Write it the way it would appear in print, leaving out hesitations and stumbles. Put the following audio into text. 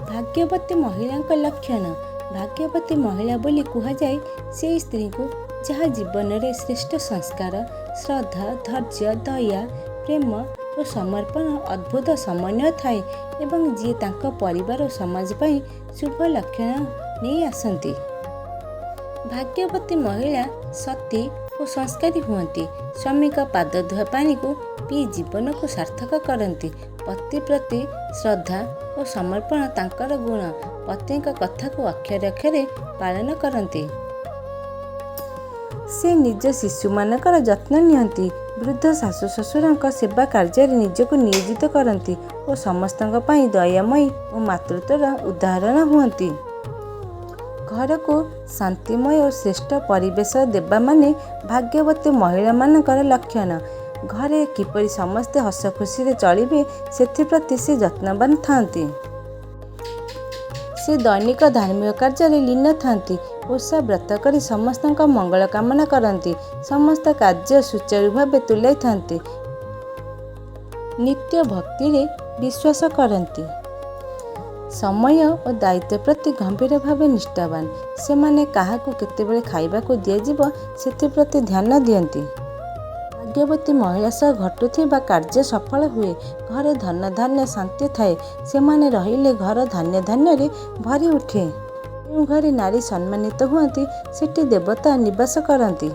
ଭାଗ୍ୟବତୀ ମହିଳାଙ୍କ ଲକ୍ଷଣ। ଭାଗ୍ୟବତୀ ମହିଳା ବୋଲି କୁହାଯାଏ ସେହି ସ୍ତ୍ରୀଙ୍କୁ ଯାହା ଜୀବନରେ ଶ୍ରେଷ୍ଠ ସଂସ୍କାର, ଶ୍ରଦ୍ଧା, ଧୈର୍ଯ୍ୟ, ଦୟା, ପ୍ରେମ ଓ ସମର୍ପଣ ଅଦ୍ଭୁତ ସମନ୍ୱୟ ଥାଏ ଏବଂ ଯିଏ ତାଙ୍କ ପରିବାର ଓ ସମାଜ ପାଇଁ ଶୁଭ ଲକ୍ଷଣ ନେଇ ଆସନ୍ତି। ଭାଗ୍ୟବତୀ ମହିଳା ସତୀ ଓ ସଂସ୍କାରୀ ହୁଅନ୍ତି। ସ୍ୱାମୀଙ୍କ ପାଦଧୁଆ ପାଣିକୁ ପିଇ ଜୀବନକୁ ସାର୍ଥକ କରନ୍ତି। ପତି ପ୍ରତି ଶ୍ରଦ୍ଧା ଓ ସମର୍ପଣ ତାଙ୍କର ଗୁଣ। ପତିଙ୍କ କଥାକୁ ଅକ୍ଷରେ ଅକ୍ଷରେ ପାଳନ କରନ୍ତି। ସେ ନିଜ ଶିଶୁମାନଙ୍କର ଯତ୍ନ ନିଅନ୍ତି। ବୃଦ୍ଧ ଶାଶୁ ଶ୍ୱଶୁରଙ୍କ ସେବା କାର୍ଯ୍ୟରେ ନିଜକୁ ନିୟୋଜିତ କରନ୍ତି ଓ ସମସ୍ତଙ୍କ ପାଇଁ ଦୟାମୟୀ ଓ ମାତୃତ୍ୱର ଉଦାହରଣ ହୁଅନ୍ତି। ଘରକୁ ଶାନ୍ତିମୟ ଓ ଶ୍ରେଷ୍ଠ ପରିବେଶ ଦେବାମାନେ ଭାଗ୍ୟବତୀ ମହିଳାମାନଙ୍କର ଲକ୍ଷଣ। ଘରେ କିପରି ସମସ୍ତେ ହସଖୁସିରେ ଚଳିବେ ସେଥିପ୍ରତି ସେ ଯତ୍ନବାନ ଥାଆନ୍ତି। ସେ ଦୈନିକ ଧାର୍ମିକ କାର୍ଯ୍ୟରେ ଲୀନ ଥାଆନ୍ତି। ଓଷା ବ୍ରତ କରି ସମସ୍ତଙ୍କ ମଙ୍ଗଳ କାମନା କରନ୍ତି। ସମସ୍ତ କାର୍ଯ୍ୟ ସୁଚାରୁ ଭାବେ ତୁଲାଇଥାନ୍ତି। ନିତ୍ୟ ଭକ୍ତିରେ ବିଶ୍ୱାସ କରନ୍ତି। ସମୟ ଓ ଦାୟିତ୍ୱ ପ୍ରତି ଗମ୍ଭୀର ଭାବେ ନିଷ୍ଠାବାନ। ସେମାନେ କାହାକୁ କେତେବେଳେ ଖାଇବାକୁ ଦିଆଯିବ ସେଥିପ୍ରତି ଧ୍ୟାନ ଦିଅନ୍ତି। ଭାଗ୍ୟବତୀ ମହିଳା ସହ ଘଟୁଥିବା କାର୍ଯ୍ୟ ସଫଳ ହୁଏ। ଘରେ ଧନଧାନ୍ୟ ଶାନ୍ତି ଥାଏ। ସେମାନେ ରହିଲେ ଘର ଧାନ୍ୟ ଧାନ୍ୟରେ ଭରି ଉଠେ। ଯେଉଁ ଘରେ ନାରୀ ସମ୍ମାନିତ ହୁଅନ୍ତି ସେଠି ଦେବତା ନିବାସ କରନ୍ତି।